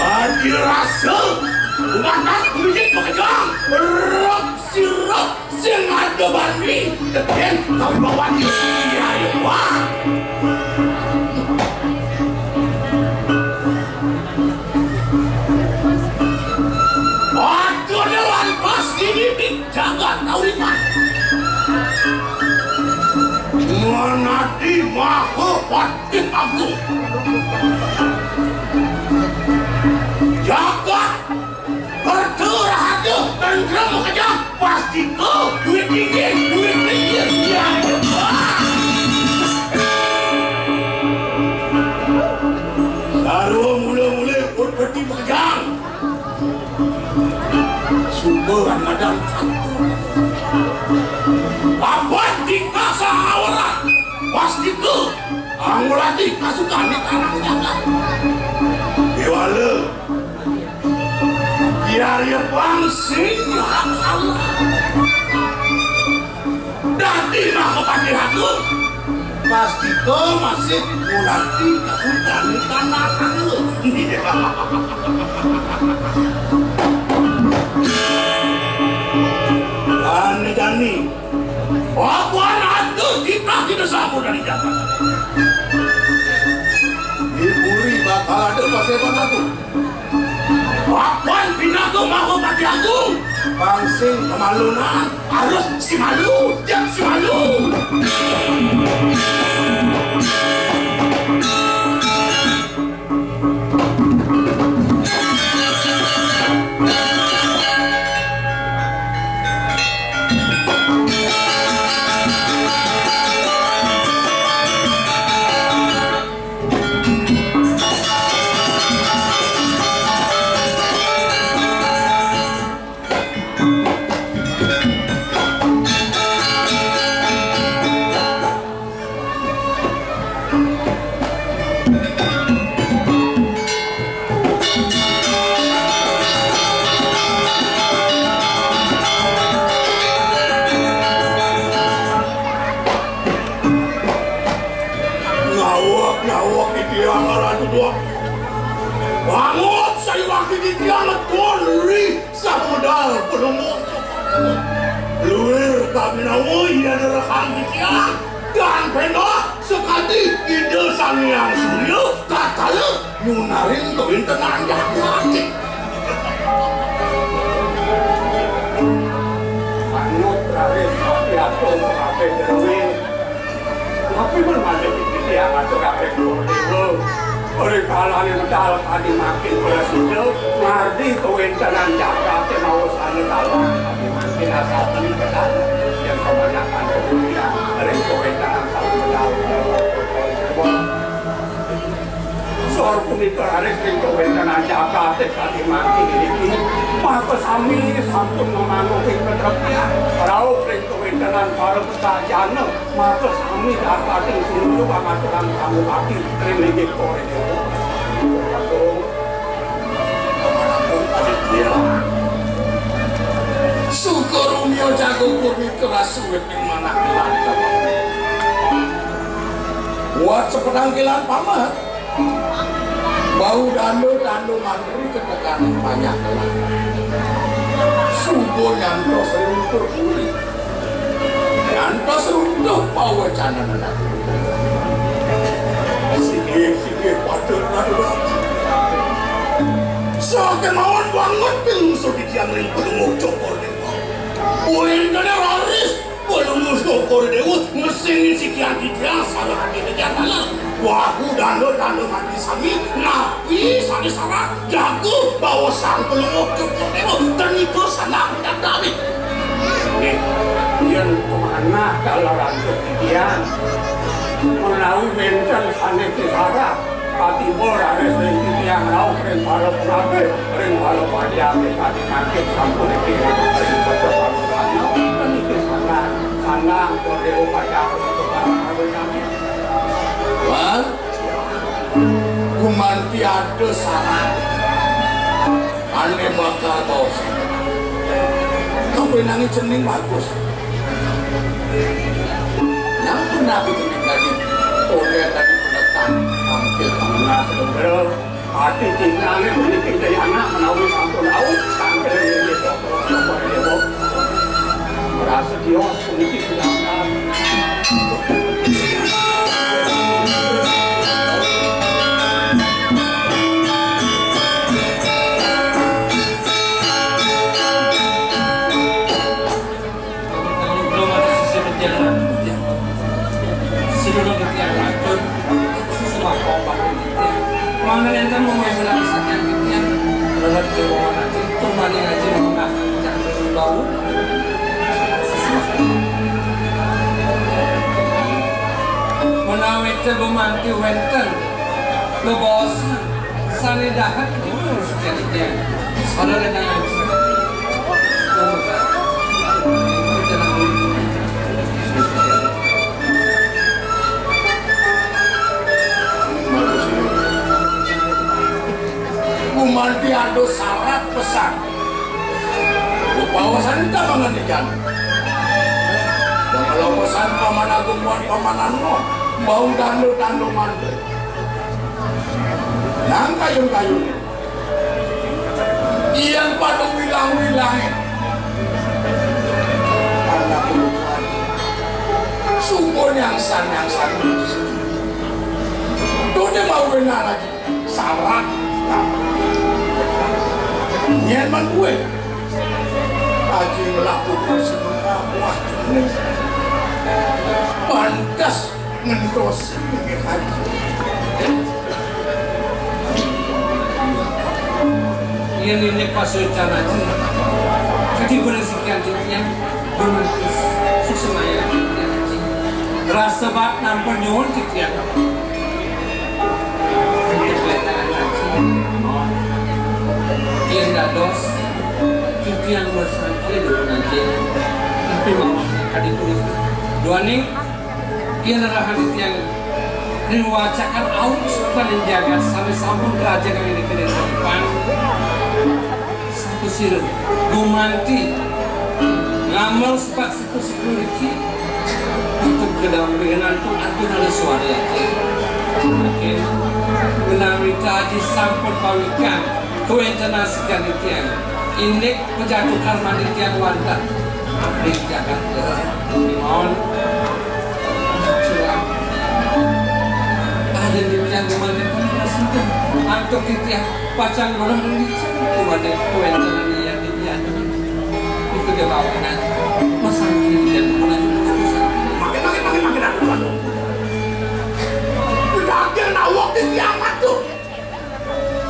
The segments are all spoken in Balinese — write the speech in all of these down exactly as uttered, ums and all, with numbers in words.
Adi rasa, umatak kulit makajang, rep sirep, sing ada banding, teken kawibawan iya, iya, wah. Aduh, lantas ini di jagat kawibawan. Manati maha patih agung. Jagat Kerta rahaja, tentrem makajang, pasti ka duit ringgit, duit ringgit, ya. Sarwa mula-mula, ut peti makajang. Suba kan madan. Apat tingkah sahawaran, pasti ka anggulati pasukan di tanah jagat. Iwala. Biar ia bang sing hak Allah. Dadi mahapati agung. Pasti kau masih mulati kakutan tanah lu. Ane jani. Apa atu kita tidak sama dari jagat. Di puri bakal ada paseban aku. Papan pinaka maha pati agung. Pangsing kemalunan harus si malu, jak si malu. Ngawak, ngawak, titiang ngaran tuduak. Bangun, saiwak titiang ngeton, luri, samodal, penemu. Luir, kabinawa, iya, nerekang titiang. Dan pena, sekadi, Ida Sang Hyang Surya, tatala, nunarin kawintenan jagat. Manut raris ati atur pangabih dewe. Tapi men malih iki tiang atur kabeh dewa. Ri kalane medal kadi mangkin prasida, ngardi kawentenan jagate mawa sana dalang kadi mangkin asatine medal. Yen kebanyakan kemudian ring kawentenan satu medal. Sor punika raris ring kawentenan jagate kadi mangkin niki, maka sami sampun mamanguhi katreptian. Rauh ring kawentenan para putrajana, maka sami dakating sinunjuk pangaturan pangupati ring linggih Kori Dewa. Sukarumya jago kurni kerasuit ing manah kelantap. Buat sepedang kilan pamat. Bau dando-dando mantri ketekaning panjak telah. Suba nyantos ring puri. Nyantos runtuh pawacanan anak. Singgih, singgih, patut, patut. Sakémaon banget ping sudi tiang ring pelungguh Cokor Dewa. Buin kena raris. Pelungguh Cokor Dewa ngesing sikian titiang sareng ati titiang taler. Wahu danda-danda mati sami, napi sane sarat, jago bawa sang pelungguh Cokor Dewa, tenika sanak dadane. Nggih, yen kemanah kala rantep titiang, menawi wenten sane pisarat, Katiba raris ring titiang rauh ring para pangabih, ring para padiami kadi mangkin sampun iki ring pada pangkana, puniki sandang, sandang, Dewa Pacang, untuk para pangabih sami. Wan, gumanti ada saran ane bakal baos. Kapenangi cening bagus. Nang pernah aku cening tadi, oleh tadi penetang. Ati cinane puniki Dayana menawi sampun rauh kangge inggih Bapak Dewa. Prasetya puniki sudadan. Kula matur sisih titiang ratu titiang. Sedulur titiang ratu, sesembah kompak titiang. Mangda nenten mung wis rasaken titiang. Lelet dewa ati, tumani ngaji mengah cak bau. Sesembah. Menawi te gumanti wenten, lebaosan, sane dahat, terus titiang. Salah dan ngaji. Gumanti adoh sarat pesan. Upawasan enta mangendikan. Dan kalau pesan Paman Agung wan Paman Anu, bau tando-tando mantel. Nang kayun-kayun. Yen pada wilang-wilangin. Anak lupa. Suko nyangsan-nyangsan. Tuh dia mau benar lagi. Sarat. Yen man kuwe. Aji ngelaku kuwi sebenarnya wah jeneng. Pantes ngentosin nggih Haji. Yen ini pasucan Haji. Kadi beresikan titiang bermantis susemaya titiang Haji. Rasa bak nampun nyuwun titiang. Untuk letangan Haji. Yen dados titiang bersangki dengan Haji. Tapi mawon kadi punika. Duaning Yen rerahang titiang riwacakan awit paling jagat sami sampun raja kang ing kene depan. Satu sira gumanti ngamel sepak siku-siku niki untuk kedampingan antuk antuk ada suara aja. Mungkin menawi tadi sampun pawikan kewentenasikan titiang indik pejatuh karman titiang wantah ring jagat. Mohon. Aden titiang gumanten prasida. Antuk titiang pacang golong ring licin. Kuwade kuwenten iya titiang. Iku dia bawanan. Masang titiang gumanten prasida. Makin, makin, makin, makin, aku, aku. Udah dia nawak titiang atur.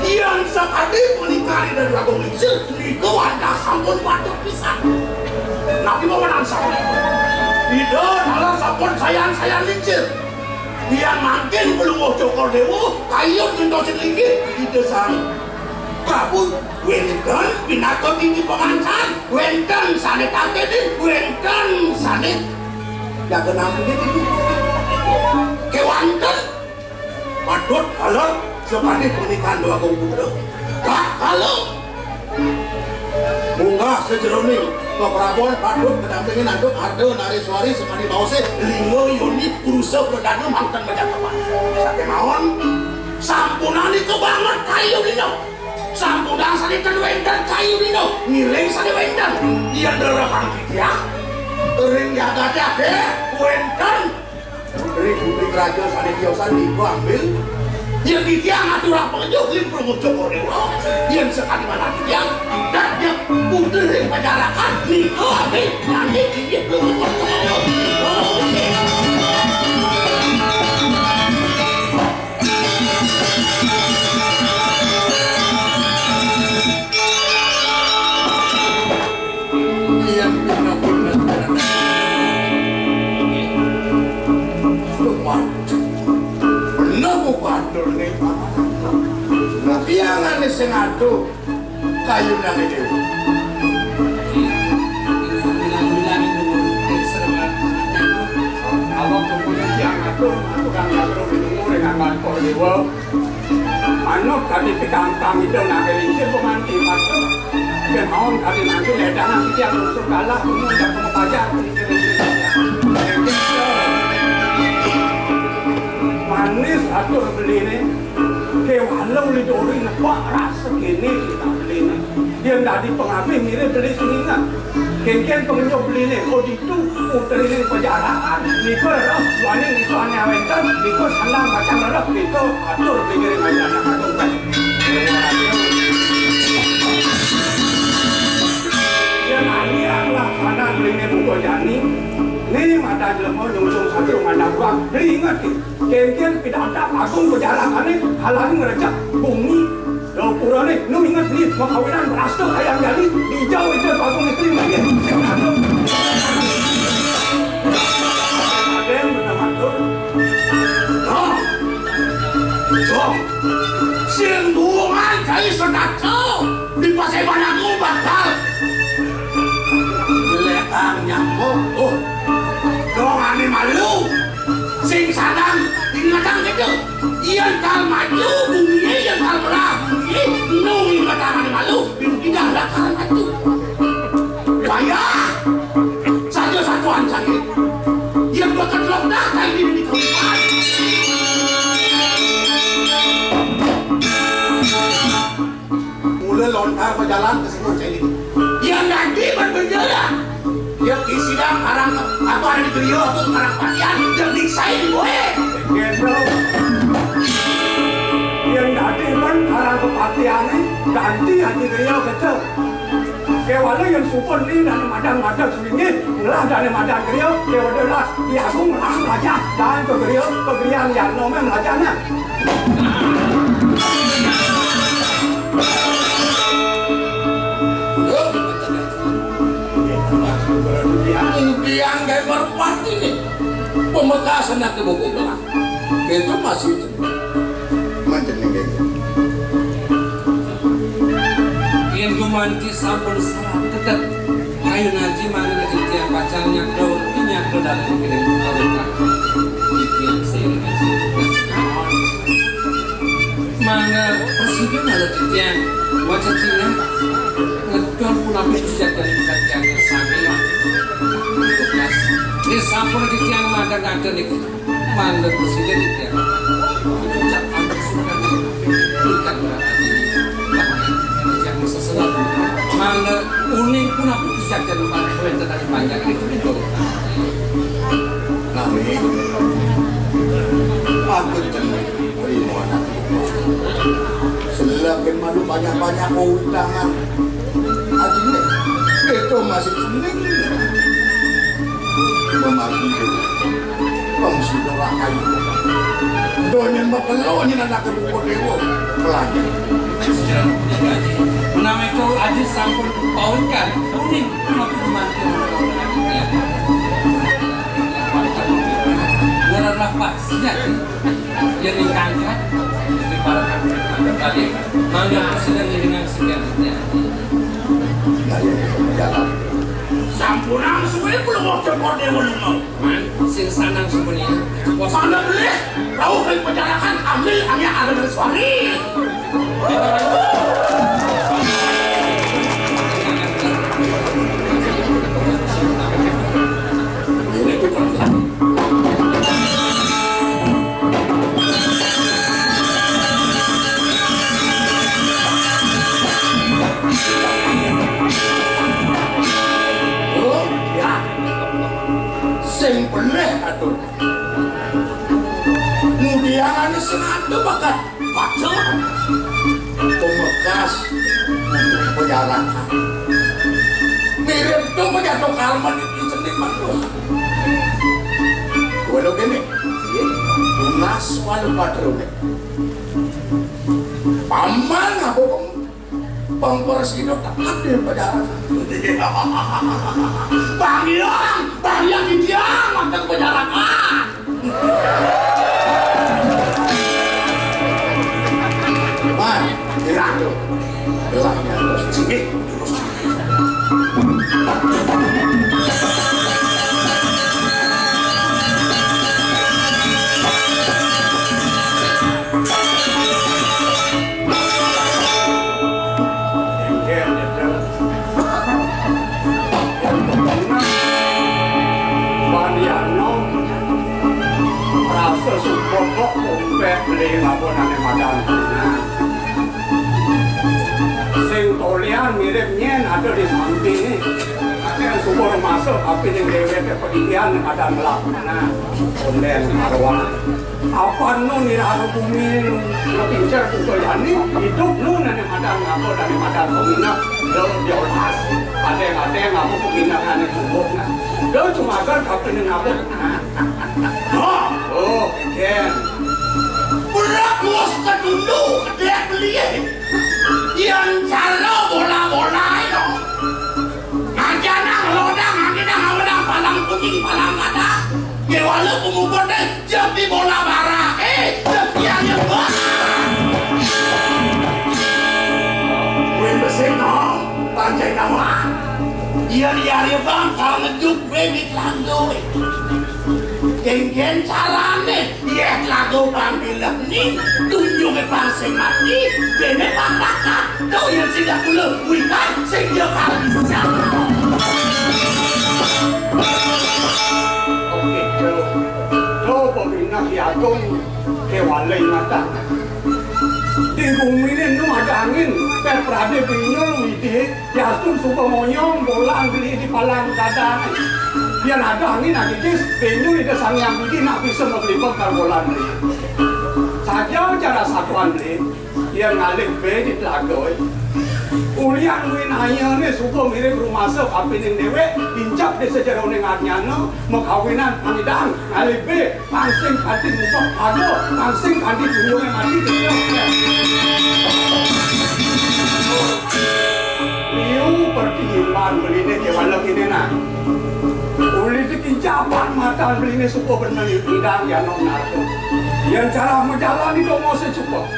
Yen sakadi punika Ida Agung Lingsir, nika wantah sampun patut pisan. Napi mawon sampun? Ida taler sampun sayan-sayan lingsir. Yen mangkin Palungguh Cokor Dewa, kayun ngentosin linggih Ida Sang Prabu, wenten pinaka titi pangancan, wenten sane takenin, wenten sane jaga nampune titi. Kewanten Patut taler sakadi pernikahan Dwagung Putra. Tatkala munggah sajeroning paprabon patut kadampingin antuk Arda Nareswari sakadi baose lingga yoni purusa pradana manten majakapan. Sakemawon sampunang nika banget kayu dina. Sampunang sane ten wenten kayu dina, ngiring sane wenten. Yen rerehang titiang ring jagate akeh wenten. Putri-putri raja sane tiosan nika ambil. Yen titiang aturang pangejuh ring Palungguh Cokor Dewa, yen sakadi manah titiang, tidak dia putri ring pajarakan nika ambil. Nanti inggih Palungguh Cokor Dewa. Iya, bener, bener, bener. Lupa. Bener, Bu Batur nih, Pak. Nah, tiangan nih sing aduh. Kayu nang ini. Bilang-bilangin dulu. Kalau kemudian yang atur, aku kan nggak perlu ditunggu dengan kantor di Manut kadi pikangkang ida nangge lingsir gumanti mata. Yen aon kadi nangge ledangan titiang lungsur kalah, umur jak pengepajak. Manis atur beline. Kéwala uli duri nebak rasa kéné kita beliné. Yén dadi pangabih mirib beli suningan. Kénkén pangénjuk beliné, oh ditu putriné pajarakan, nika rereh, duaning nika ané wénten, nika sandang pacang rereh, nika atur beli ngiring aja anak agung kan. Yén anian laksanan beliné buka jani, né madan jelema nyungsung satu madan buang, beli inget. Kénkén pidabdab agung pajarakané halani ngrecek bumi Dapurané, nu inget ni makawinan brasta kayang jani, dijauh itu agung istri lagi. Adén bener matur. Nah, Jong, sing buungan kai sedata di Paseban Agung bakal lekang nyambut. Oh, dongane malu. Sing sadang ingetang gitu. Yén kal maju bumi, yén kal melah bumi, nu ingetang ane malu, bing pindah lakaran atu. Wayah saja satuan sakit. Yén bakal lok dah kali ini di kampung. Mula lontar majalan ka sini, cai ini. Yén dadi ban berjalan. Yén di sidang karang apa ada di griya, aku karang patian, yén di sai di boé. Gendro. Yén dadi ban karang kepatiané, ganti ati griya betul. Kéwala yén supun ni dane madan-madan sulinggih, ngelah dane madan griya, kéwala las, di agung ngelah melajah, dan ke griya, ke griya yan nomé melajahna. Tiang gaé merpati nih. Pamekasna ké buku gelang. Itu masih manjenengan. Yén gumanti sampun salah kedep, kayun aji mangda titiang pacang nyakra, nyakra dalem kiring kawéntenan. Titiang sing Mangga prasida malih titiang wacacina ngedon punapi sujatan katiannya sami. Tugas. Nih sampun titiang madan-madan niki. Mangga prasida titiang. Ucap atur sukan ingkang berarti. Titiang sesenap. Mangga uning punapi sujatan wénten ing panjang niki. Nami, aku tenang. Rimo anak buah. Selagin malu banyak-banyak utangan. Adine, itu masih cening. Memagi pang sida rahayu. Donya matelo nyén anak buah dewa. Pelajah. Menawi itu aji sampun paunkan, kuning, tapi gumanti. Ngarana pas, ya. Yén ingkang angkat, diparakan kali, mangga prasida ngiringang sikian titiang. Daya jalan. Sampunang suwé kula wong Cokor Déwa lunga. Man, sing sanang sumenyan. Mangga beli, rauh ring pajarakan, ambil angin ada suari. Sing bener atur. Mudian anu sing ada bakat pacul. Pemekas pajarakan. Mirip to pajatuh kalman di cening bagus. Walau gini, tunas walau patrone. Paman aku pem-, pempersino tekat di pajarakan. Bang Hyang, Bang Hyang di dia, mantan pajarakan. Man, ira tuh. Gelahnya terus. Sini. Pandiano, rasa sumpah kok kumpek beli ngapun ane madan. Sampi ni, akeh suba rumasa api ning dewek ke padidian kadang ngelak mana. Konden arwah. Apa nu nirana bumi nu pincer buka jani, hidup nu nane madan ngapa, nane madan pemindah, dia, dia lepas. Kadang-kadang ngapa pemindah nane subuh nah. Dia cuma agar kapi ning ngapa. Nah. Oh, oh, ken. Berak bos ketundu, kedek beli. Yan cara bola-bola itu. Aja nang lodang, aja nang lodang, palang kuning, palang kada. Kewala kumubur deh, jadi bola bara. Eh, jadi yang bah. Kue mesin no, panjai nama. Iya, iya, iya, bang, kalau ngejuk bebek landu. Kengken carane. Yeh lagu pambileh ni, tunjuke pang sing mati, dene pang bakat. Kau yang sing dak kula wikan, sing dia kabisan. Oke, coba. Coba minah Ki Agung ke walai matang. Di bumi ni nu ada angin, per prade binyul widi. Yastun suba monyong, bolan beli di palang kadang. Yan ada angin agigis, benyul Ida Sang Hyang Widi nak bisa maglibang karo bolan beli. Saja cara satuan beli, yan ngalih be di telaga. Ulian winayane suba mirip rumasa kapining dewek, incap di sajeroning arnyana, makawinan pangidang, ngalih be. Pangsing kanti mumpung ada, pangsing kanti tunjunge mati dia. Liu pertiimban beline kewala kine nah. Uli dikincapan matan beline suka bener idang ya nom narko. Yang cara majalan di domo secukup.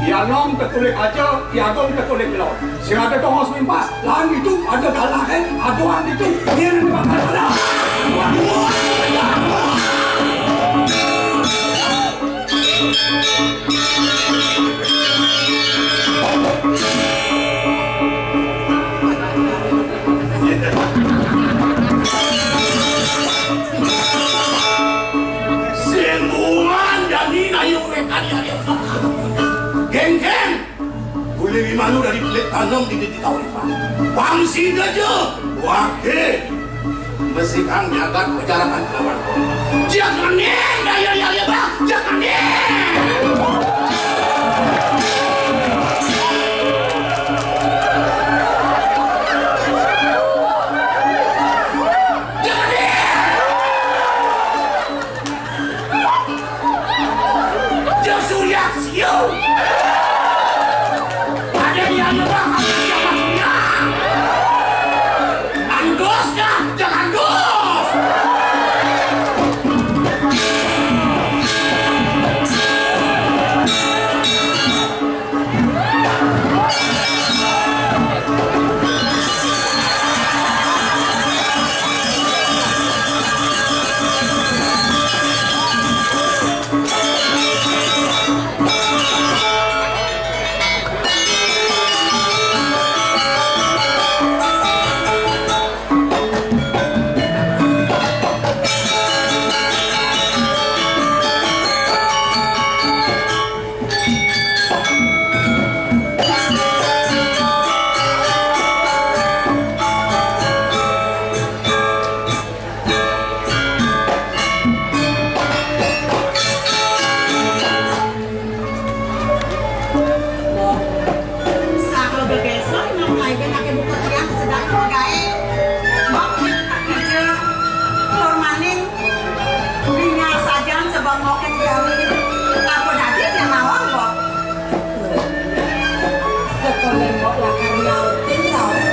Ya nom tekulik aja, ya gong tekulik lo. Sing ada tongos mimpas, lan itu ada galah, eh, aduan itu, dia ni bakal ada. Sing buan jani nayu wekan ya. Geng, geng. Gule wimalu dari pelit tanem di titik kauripan. Bangsi gajah, wake. Mesikang jagat pejarakan kelawan. Jangan nih, daya ya ya bang, jangan nih. Jangan nih. Jeung Surya Siu. Ada yang nyerang, ada yang masuknya. Andos dah, jangan dos. Saka gegesan nang kaiben ake buka tiang sedang begae. Mbok kerja, keluar maning. Tinggal sajan sebab mau kerja. Apa dadi yang nawang, Mbok? Sekolah Mbok lakar nyautin raos.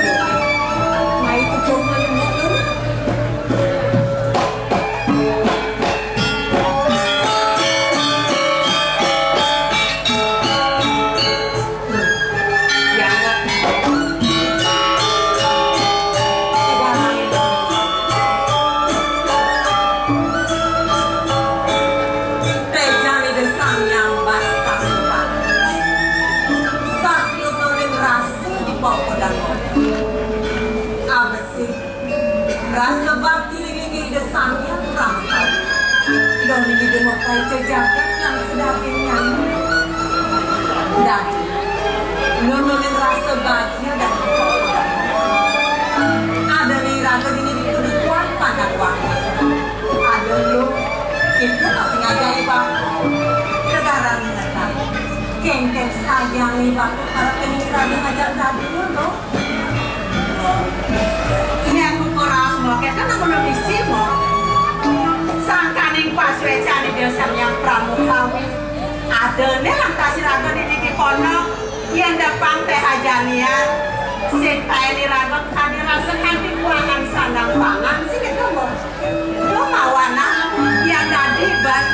Mai tujuh maning, Mbok, lho. Tejan Ida Sang Hyang Basta Sumpah. Saklutoning rasa dipokodan. Abesik. Rasa bakti ring Ida Sang Hyang Rama. Dong Ida mapaica jagat nang sadaging nyaman. Dadi, nunungin rasa bagia dan kepokodan. Itu masih ngajahi bapa. Kedaran ingetan. Kénkén sayang ni bapa para peninggalan ngajak tadi, no. Yén buka raos mokéh kan amun misi, Mbok. Sangkaning pasuécan Ida Sang Hyang Pramukawi. Adané lantas iraga dini di pondok, yén depang téh ajanian, sing taén iraga kadi rasa kanti kuangan sandang pangan, sing kéto, Mbok. Duh mawanan, yén dadi iban.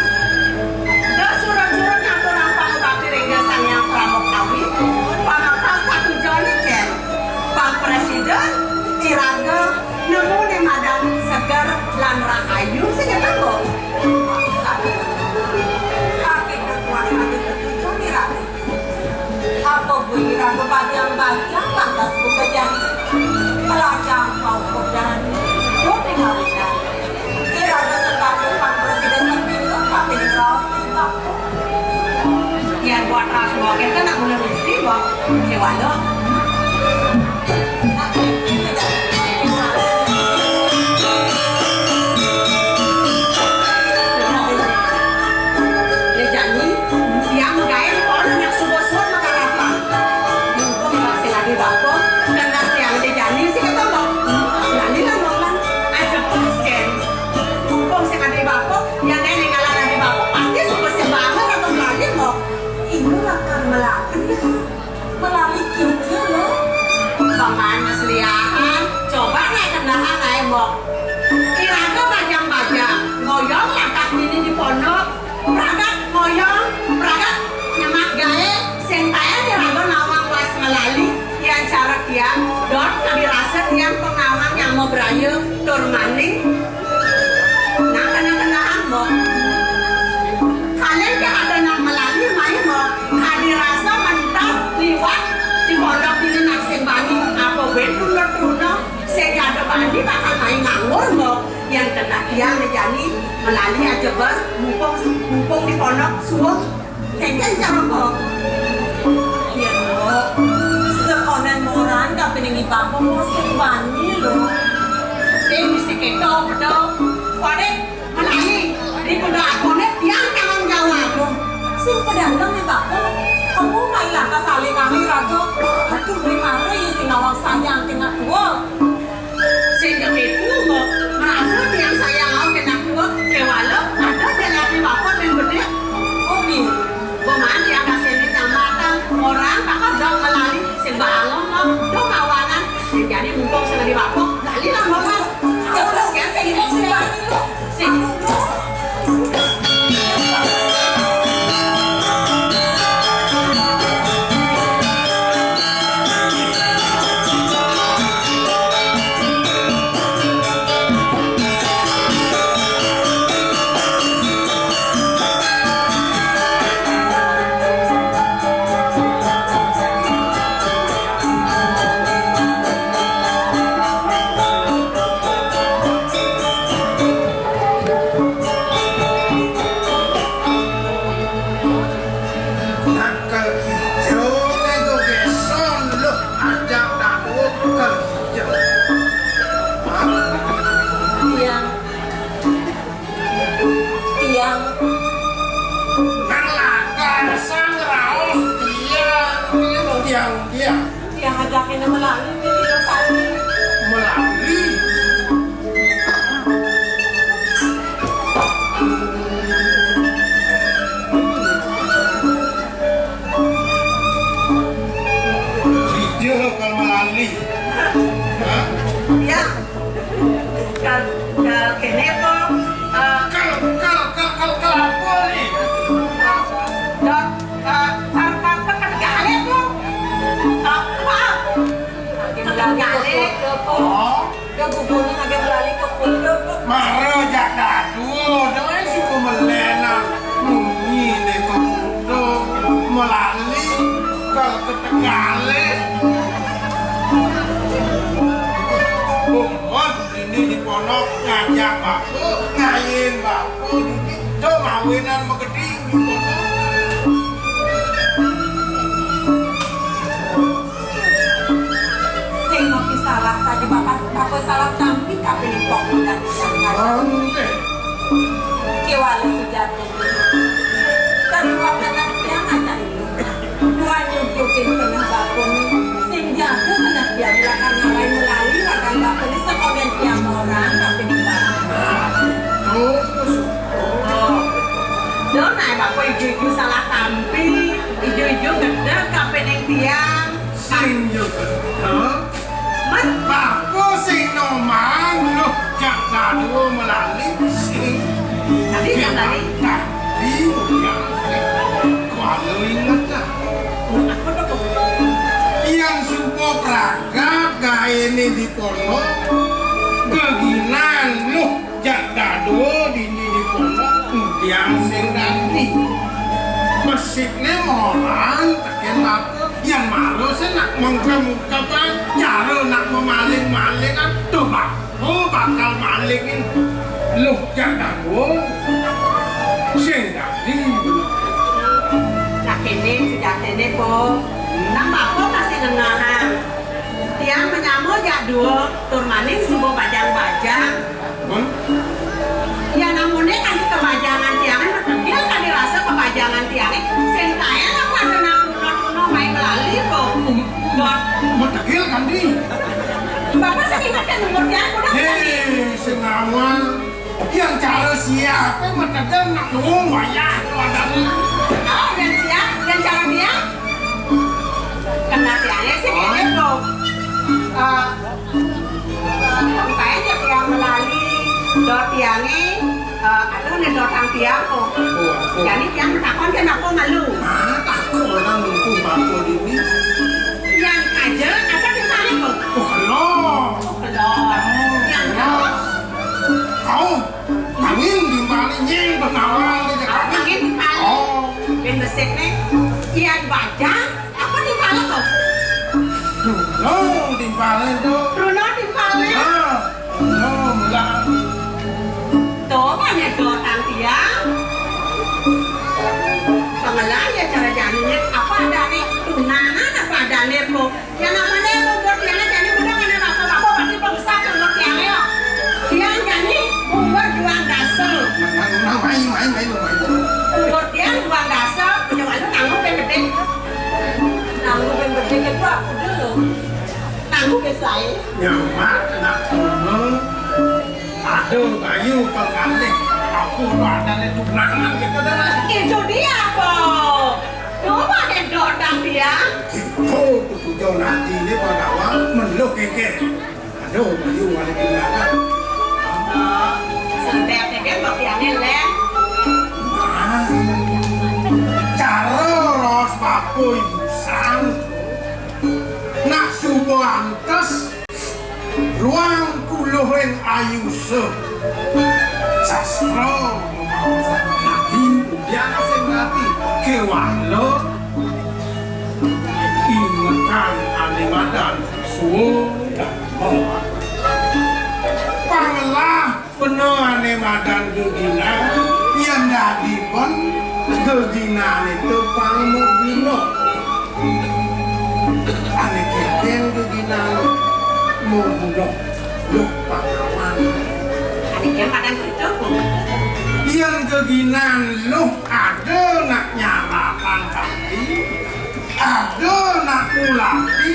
Duh surut-surut ngaturang pangubakti ring Ida Sang Hyang Pramukawi. Pamekas katujon icén. Pang prasida, iraga nemu né madan seger lan rahayu, sing kéto, Mbok. Saking kuasa katujon iraga. Apa buin iraga bajang-bajang lantas buka janji? Pelajang paukudan, kuning awinan. Iraga sekampung pang prasida sapingga kapining raos di bapa. Yén buat raos mokéh kan nak guna misi, Mbok. Kéwala. Né jani, tiang magaé di pondok nak suba-suba makarapan. Mumpung masih lagi bapa, keneh tiang né jani sing kéto, Mbok. Lali lah, Mbok, lan. Aja pas, kén. Mumpung sing ada bapa, yén ninggalan ada bapa, pasti suba sing banget atau lali, Mbok. Ibu lakar melati. Melali kija, lo. Paman masliahan, coba naé kenahan aé, Mbok. Iraga bajang-bajang, ngoyong lantas dini di pondok, pragat ngoyong, pragat nyemak gaé, sing taén iraga nawang was melali, yén cara tiang, dot kadi rasa tiang pangawang nyama braya, tur maning. Nah, kena-kenaan, Mbok. Kalian ké ada nak melali, mai, Mbok. Kadi rasa mentas liwat di pondok dini nak sing bani, apa buin truna-truna, sing ada bani bakal mai nganggur, Mbok. Yén kena tiang né jani melali aja bes, mumpung, mumpung di pondok suwung. Kénkén cara, Mbok. Iya, Mbok. Sekonen moran kapining i bapa, Mbok, sing bani, lo. Ding, misi kéto, bedo. Wadé, melali. Di kuda akoné tiang tanggung jawab, lo. Sing pedalem i bapa. Kamu mai lantas alih kami, Raja. Aduh, di mana ya sing nawang sayang ké nak tua? Sing kéto, Mbok, merasa tiang sayang au ké nak tua, kéwala ada ké nak bapa nang bedik. Oh, bi. Bo mandi ada sini tambatan, orang bakal dong melali, sing bangun, Mbok, dong kawanan, sing jadi mumpung sing di bapa, lali lah, Mbok, kan. Terus kan, sing, sing, sing, sing. Nak kel ijo nego geson, lo, ajak dadu kel ijo. Hah? Tiang. Tiang. Nang laga sang raos tiang, tiang, tiang. Tiang ajakin melali, tiang sani. Melali. Sija kal melali. Hah? Ya. Kal, kal kéné apa? Eh, kal, kal, kal, kal, kal apa ni? Dot, eh, kal, kal, kal, kal galé apa? Apa? Kal galé. Oh. Dah gugurin agak melali ke pondok. Mara jak dadu, dah suka melenan. Munyi deh ke pondok, melali, kal ketegalé. Bumon ini di pondok ngajak bapa, ngayin bapa, dini. Tuh mawinan magedi di pondok. Sing ngopi salah saja, Bapak. Bapak salah tampi kapining pok dan jangan. Ante. Kéwala sing Ijo-ijo salah tampi, ijo-ijo gedeg kapining tiang. Sing ijo gedeg? Mén? Bapa sing nomang Luh Jak Dadua malali sing. Tadi kan tadi. Tadi, kuala inget dah. Apa to? Yang suba pragat gaéné di pondok, geginan Luh Jak Dadua dini di pondok, tiang sing dadi. Besikné moran tekén bapa, yén mara sing nak mengkem-mengkeman, cara nak memaling-malingan, to bapa bakal malingin Luh Jak Dadua sing dadi. Nah, kéné sujatiné, Po. Nang bapa masih ngenahang. Tiang manyama Jak Dadua, tur maning suba bajang-bajang. Hah? Yén amoné kanti kabajangan tiangé, mategil kadi rasa kabajangan tiangé. Sing taén apa ada nak tuna-tuna mai malali, Po? Dot. Mategil kadi. Bapa sing inget kan umur tiang, udah. Hé, sing awal. Yang cara siap, kan mategil nak nunggu wayah tu ada. Oh, yang siap, yang cara tiang. Kena tiangé sih, kéné, Po. Eh, Pokokné tiang malali, dot tiangé, eh, aduh, né dotang tiang, Po. Ampun, ampun. Jani tiang matakon kén apa malu? Ah, takon nang mumpung bapa dini. Yang kaja, apa timpalé, Po? Oh, kelo. Oh, kelo. Yang kelo. Kau, kawin timpalé nying penawang. Oh, kawin timpalé. Oh. Bén besik né. Yang bajang, apa timpalé to? Truna timpalé to. Truna timpalé? Ah, truna mula. To, mane dotang tiang. Pengelah ya cara janiné, apa adané? Tunangan apa adané, Po? Yang namanya umur tiangé jani udah kena apa-apa, pasti pemesat umur tiangé, yo. Tiang jani umur duang dasa. Nah, nah, nah, mai, mai, mai, mai. Umur tiang duang dasa, ya, lalu tangguh bén gedé. Nanggu bén gedé itu aku dulu. Nanggu bén saé. Nyamat nak tuna. Aduh, bayu kalau ngalih. Aku tuh ada nih tunangan gitu dah. Itu dia, Po. Coba deh dodang dia. Gitu tuh tujuan hati ini pada awal meluh kengkeng. Aduh, bayu ngalih tunangan. Sentet deh, Bang Piané, Lén. Nah, cara ros bakul busang. Nak suba antes ruang kuluhing ayusa. Sastra mamaosan dadi udian sing dadi kéwala ingetan ané madan suwa dharma. Pangelah Pena ané madan geginan, yén dadi pén geginané to pang maguna. Ané kénkén geginan maguna, Luh Pangawan. Ané kén madan to? Yén geginan Luh ada nak nyaratan kanti, ada nak ngulati.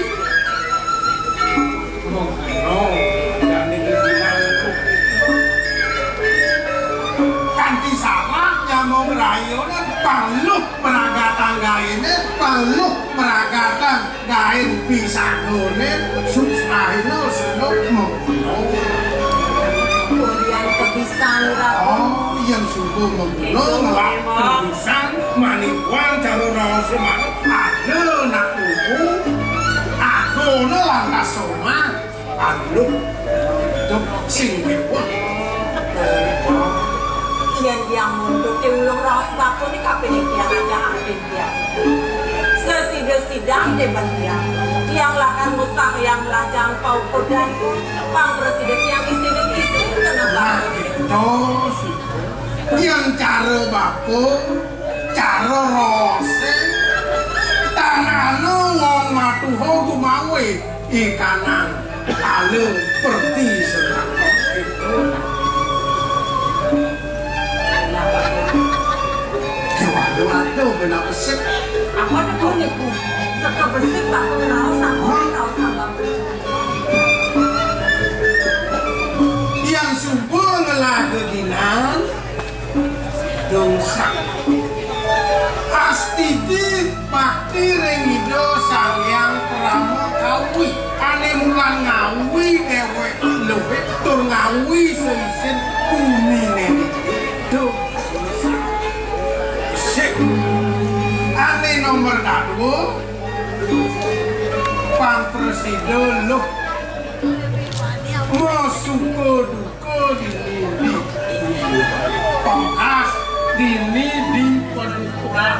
Mengkena jani geginan. Kanti salah nyama ngrayané, pang Luh mragatang gaéné, pang Luh mragatang gaén pisagané, suksrahina sira mengkena. Kulian kebisan, Ratu. Oh, yén suba mengkena ngelak kebisan, manikuan cara raos manut, ada nak nuku, agona lantas somah, anu, untuk sing kéweh. Yén tiang muntuté ulung raos bapa ni kapining tiang aja ampin tiang. Sesida-sidang dé bén tiang. Tiang lakar ngusang Hyang Lajang paukudan, pang prasida tiang isin-isin kena. Nah, bapa. Kéto sih. Yén cara bapa, cara raosé, tan ana wong matuha gumawé. Ikanang ala perti senakon kéto. Kéwala aduh bena besik. Apa tuh, Niku? Seka besik tak kenal sama tahu sama. Yang suba ngelah geginan, dongsak. Nomor dadua, pang prasida luh. Masuka duka dini di pangkas, dini di padukuhan.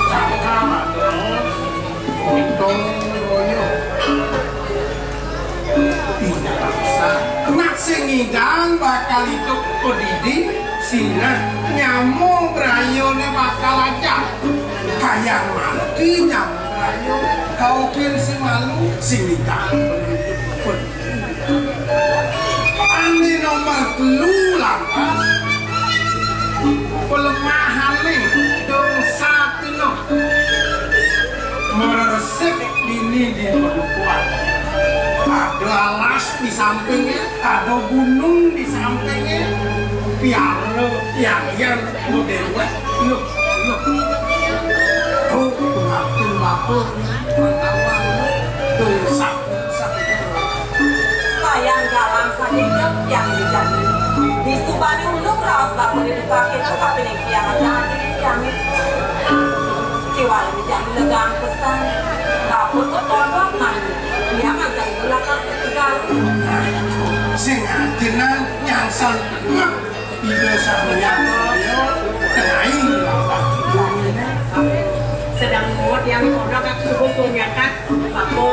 Saka matos gotong royong. Ida bangsa, nak sing ngidang bakal idup padidi, sinah nyama brayane bakal ajak. Kayang mati nyama brayane, kaukin sing malu, sing ngidang padidi. Ane nomor telu lantas, pelemahane dosa tino. Meresik dini di padukuhan. Ada alas di sampingnya, ada gunung di sampingnya. Piara, piarian, lu dewek, lu, lu. Tuh, pengampun bapak, mantawang, dosa, dosa. Sayang galang saking tiang dijani. Disubane ulung raos bapa dibuka kita, tapi ning tiang aja ati tiang itu. Kiwala dijani legang pesan. Bapa kok pondok mandi. Tiang aja di belakang ketegal. Sing ajenan nyangsan tengah. Ida sampeyan saya kenai lampah. Sedang muat yang kodok aku subuh sunyakan. Bapa,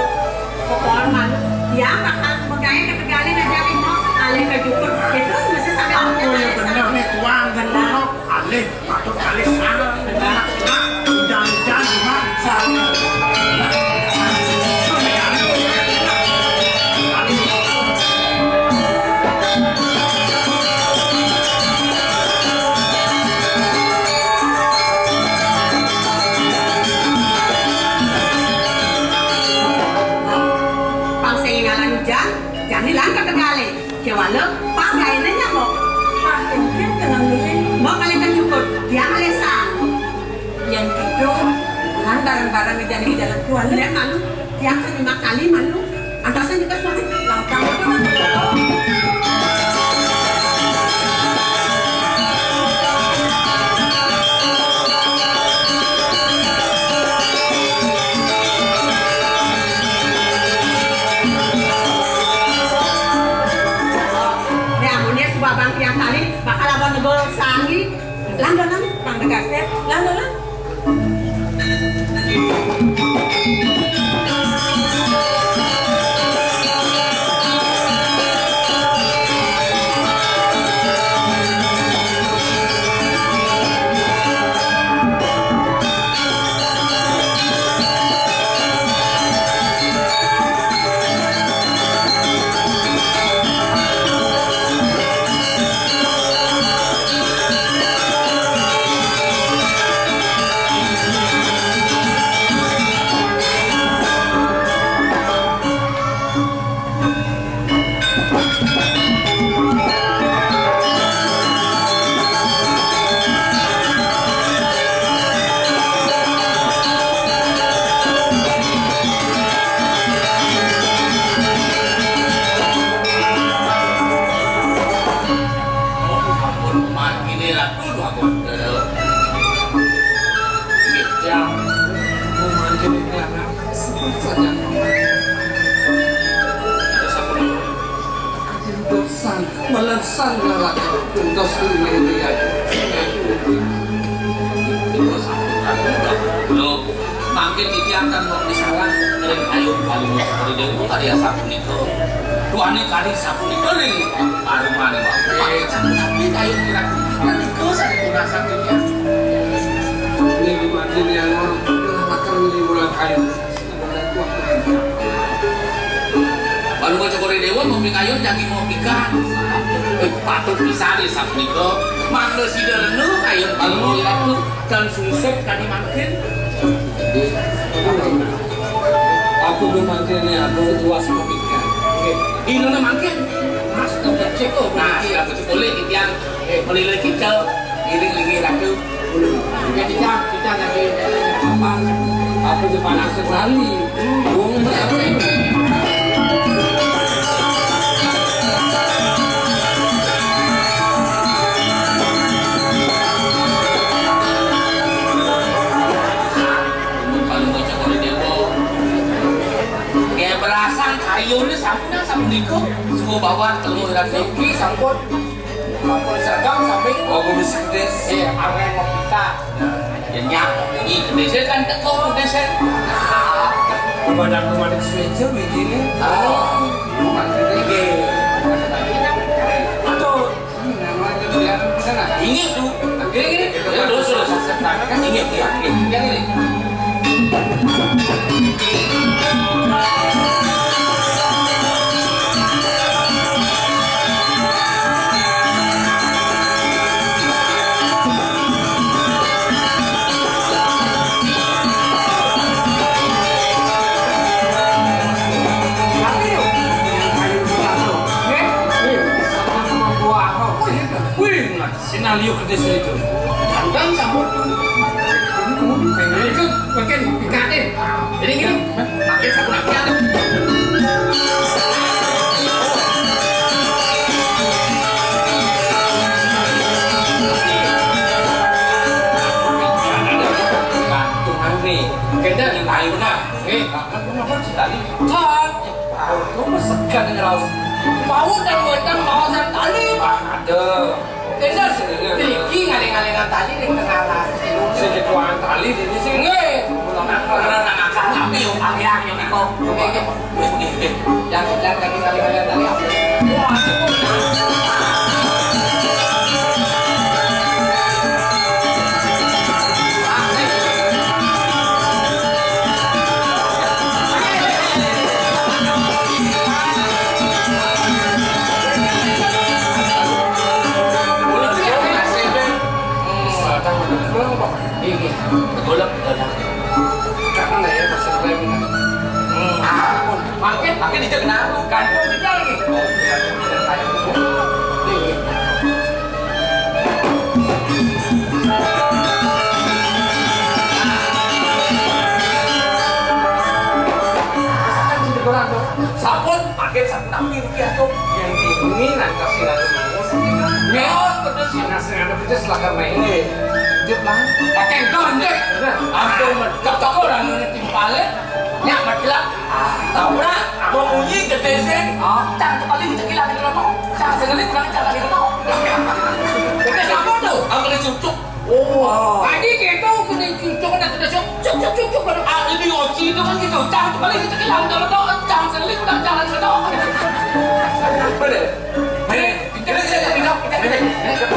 pokok malu. Ya, bakal megawe ketegalan aja, Bimo. Alih ke jukut. Terus mesti sambil apa ya, bener nih, tuang dan kodok. Alih, patut alih sana. Nah, nah, jangan-jangan, nah, sana. Pang sing ngalan ujan, jani lan ketegale. Kewala, pang gaene nyamuk. Pang kengken kenang dulu. Mau kalian kan cukup, dia kalian sang. Yang gitu, lan bareng-bareng di jalan, di jalan keluar. Lihat malu, tiap lima kali malu. Antasnya juga suami, lantang. Nek amonnya sebabang tiang kali, bakal abang negor sangi. Lan, lan, lan, pang degasnya. Lan, lan, lan. Ampun, Paman, ini Ratu Dwagung. Nggih, Jang. Paman, ini Clara. Sajan. Ada sapa? Dosan, melesan Clara. Gentos ini, ya. Itu sampun Ratu Dwagung. Lho, mangke titiang ten kok disalah ring kayun kalih Cokor I Dewa kadi asapunika. Duane kali sapunika ring paruman, Pak. Mangke sami tapi kayun kirang menika sampun rasa titiang. Ning mangke yang ora akan menimbulkan kayun. Paruman Cokor I Dewa mung pikayun jagi mau pikan. Eh, patut pisan sapunika. Mangda sida rena kayun paruman Ratu. Dan sungsut kadi mangkin. Aku be mangkin ya, aku luas pemikiran. Inuna mangkin. Mas, tempat ceko. Nah, siap betul boleh titiang. Eh, boleh lagi kita. Iring lagi ratu. Ya, kita, kita lagi apa? Aku depan asik lali. Wong Ayo, ini sampun, sampun niku. Semua bawa kalau mau rapi. Oke, sampun. Sampun seragam, sampun. Oh, komisi kedis. Eh, arep mau kita. Ya, nyak, ini kedis kan teko kedis. Pemadam kebakaran sudah ini. Oh, lu mati deh. Oke. Aduh. Ini tuh. Ini, ini. Ya, terus, terus. Ini, ya, ini. Yang ini. Wih, Sinalio kedis itu. Ganteng sampun. Nah, itu makin dikatin. Jadi gitu. Makin sampun lagi. Gantung hari. Kita yang lain benar. Eh, apa, apa, apa, tali? Kan. Aku mah segan dengan laut. Mau dan wetang mau dan tali. Ada. Bener, iki ngalih-ngalihan tali ning tengah laut. Sing dikuangan tali di sini sih. Nggih. Ora nang akal tapi yo kami-kami niku. Nggih, nggih. Nggih, nggih, nggih. Yang, yang tadi ngalih-ngalihan tali apa? Wah, Golek, golek. Karena ya, pas saya bilang, hmm, ah, makin, makin dia kenapa? Gantung dia lagi. Oh, iya, iya, iya. Iya, iya. Sampun, pakai satu nami rupiah tuh. Yang ini nanti sih nanti. Ngeon pedes. Sing ada pedes lah kan main. Lanjut lah. Pakai gonjek. Aku mencok orang ini timpalnya. Nyak mati lah. Tahu lah, mau bunyi gede sih. Cang tuh paling cekilan gitu loh. Cang segelit kan cang gitu loh. Gede siapa tuh? Aku udah cucuk. Oh. Tadi kita udah cucuk, udah, udah cuk, cuk, cuk, cuk, cuk, udah. Ah, ini oci itu kan gitu. Jangan kembali ke cekil, jangan, jangan, jangan, jangan, jangan, jangan. Boleh. Boleh. Boleh, boleh, boleh, boleh.